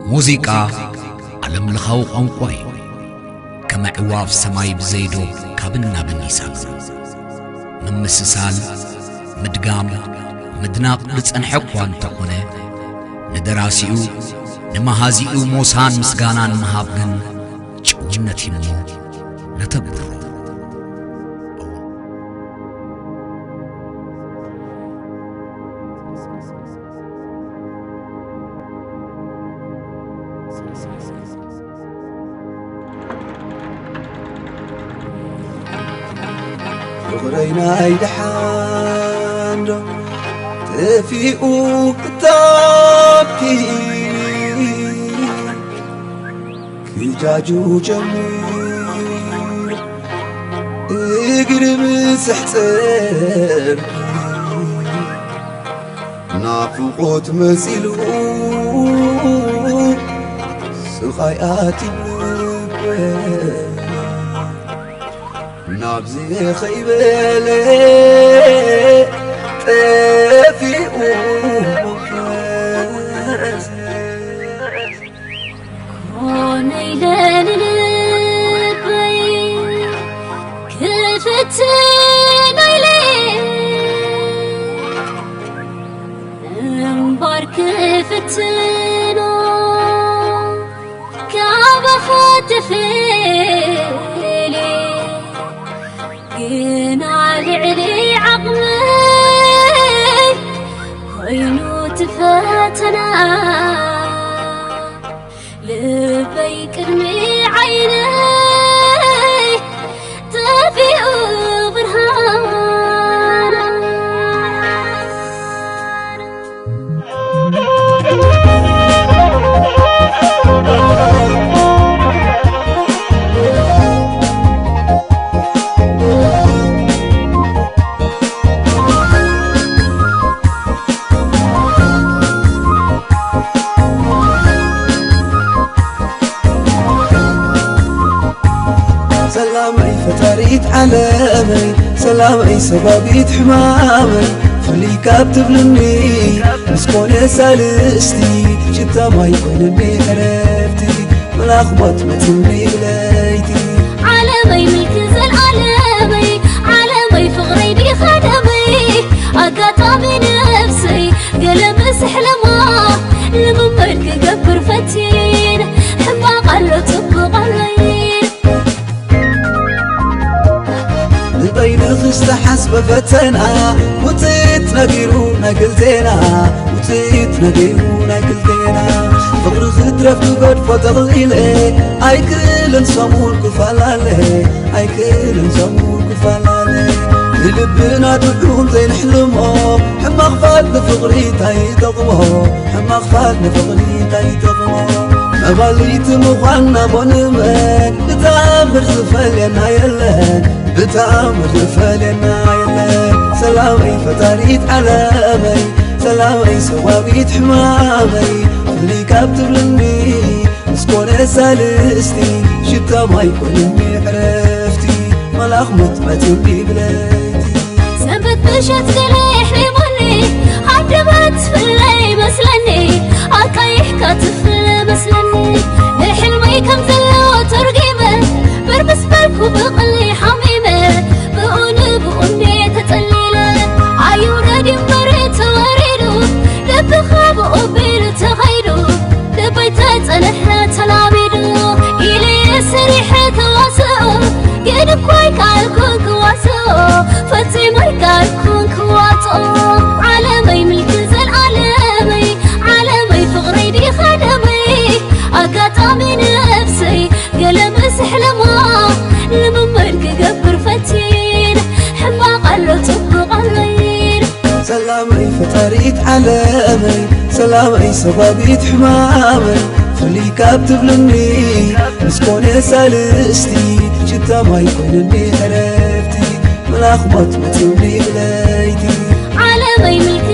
ሙዚቃ ዓለምለኻዊ ቋንቋ እዩ። ከም ኣዕዋፍ ሰማይ ብዘይዶብ ካብን ናብን ይሳገሩ። ምምስሳል፣ ምድጋም፣ ምድናቕ ዝጸንሐ እኳ እንተኾነ፣ ንደራሲኡ፣ ንመሃዚኡ ሞሳን ምስጋናን ምሃብ ግን ጭውነት እዩ እሞ ነተግብሮ። ፍቕረይ ናይ ደሓን ዶ ጠፊኡ ክታብቲ ክጃጁ ጀሚሩ እግሪ ምስሕጽር ናፍቖት መጺሉ ስቓይ ኣትዩ ልበይ ናብዚ ኸይበለ ጠፊኡ መንፈስ። ኮነ ኢለ ንልበይ ክፍትን ኢለ እምባር ክፍትኖ ካባኻ ተፈልየ ግና ልዕሊ ዓቕመይ ኮይኑ እቲ ፈተና ልበይ ቅድሚ ዓይነይ ጠፊኡ ብርሃና። ሰላመይ ፈጣሪት ዓለመይ፣ ሰላመይ ሰባቢት ሕማመይ፣ ፍልይ ካብ ትብልኒ ምስ ኮነ ሳልስቲ፣ ሽታ ማይ ኮይነኒ ዕረፍቲ፣ መልኣኽ ሞት መጺኒ ብለይቲ። ዓለመይ ምልኪ ዘልኣለመይ፣ ዓለመይ ፍቕረይ ዲኻ ደመይ፣ ኣጋጣሚ ነፍሰይ ገለ ምስ ሕለማ፣ ልምምድ ክገብር ፈቲን፣ ሕማቕ ኣሎ ጽቡቕ ኣሎ ኢል። ንበይንኺ ዝተሓስበ ፈተና፣ ውጽኢት ነጊሩ ናይ ክልቴና፣ ውጽኢት ነጊሩ ናይ ክልቴና። ፍቕሪ ክትረፍ ክገድፎ ተኽኢለ፣ ኣይክእልን ሰሙን ክፈላለ፣ ኣይክእልን ሰሙን ክፈላለ። ንልብና ትርጉም ዘይንሕልሞ፣ ሕማቕ ፋት ንፍቕሪ እንታይ ይጠቕሞ? ሕማቕ ፋት ንፍቕሪ እንታይ ይጠቕሞ? መባልይቲ ምዃንና ኮንመን ብተኣምር ዝፈልየና የለን፣ ብተኣምር ዝፈልየና የለን። ሰላመይ ፈጣሪት ዓለመይ፣ ሰላመይ ሰዋቢት ሕማመይ፣ ፍልይ ካብ ትብልኒ ምስ ኮነ ሳልስቲ፣ ሽታ ማይ ኮይንኒ ዕረፍቲ፣ መልኣኽ ሞት መጺኒ ብለይቲ። ሰንበት ምሸት ገለ የሕሊሙኒ፣ ሃደበት ትፍለ ይመስለኒ፣ ኣቃይሕካ ትፍለ መስለኒ። ንሕልመይ ከም ዘለዎ ተርጊመ፣ ብር ምስ በልኩ ብቕሊ ሓሚመ፣ ብኡ ንብኡ እንዴ ተጸሊለ፣ ኣይውረድ እምበር ተወሪዱ፣ ልብኻ ብኡ ቢሉ ተኸይዱ፣ ልበይ ተጸንሐ ተላሚዱ፣ ኢለየ ሰሪሐ ተዋስኦ፣ ግን እኮ ኣይከኣልኩን ክዋስኦ፣ ፈጺመ ኣይከኣልኩን ክዋጽኦ። ዓለመይ ምልኪ ዘልኣለመይ፣ ዓለመይ ፍቕረይ ዲኻ ደመይ፣ ኣጋጣሚ ነፍሰይ ገለ ምስ ሕለማ፣ ልምምድ ክገብር ፈቲን፣ ሕማቕ ኣሎ ጽቡቕ ኣሎ ኢል። ሰላመይ ፈጣሪት ዓለመይ፣ ሰላመይ ሰባቢት ሕማመይ፣ ፍልይ ካብ ትብልኒ ምስ ኮነ ሳልስቲ፣ ሽታ ማይ ኮይንኒ ዕረፍቲ፣ መልኣኽ ሞት መጺኒ ብለይቲ። ዓለመይ ምልኪ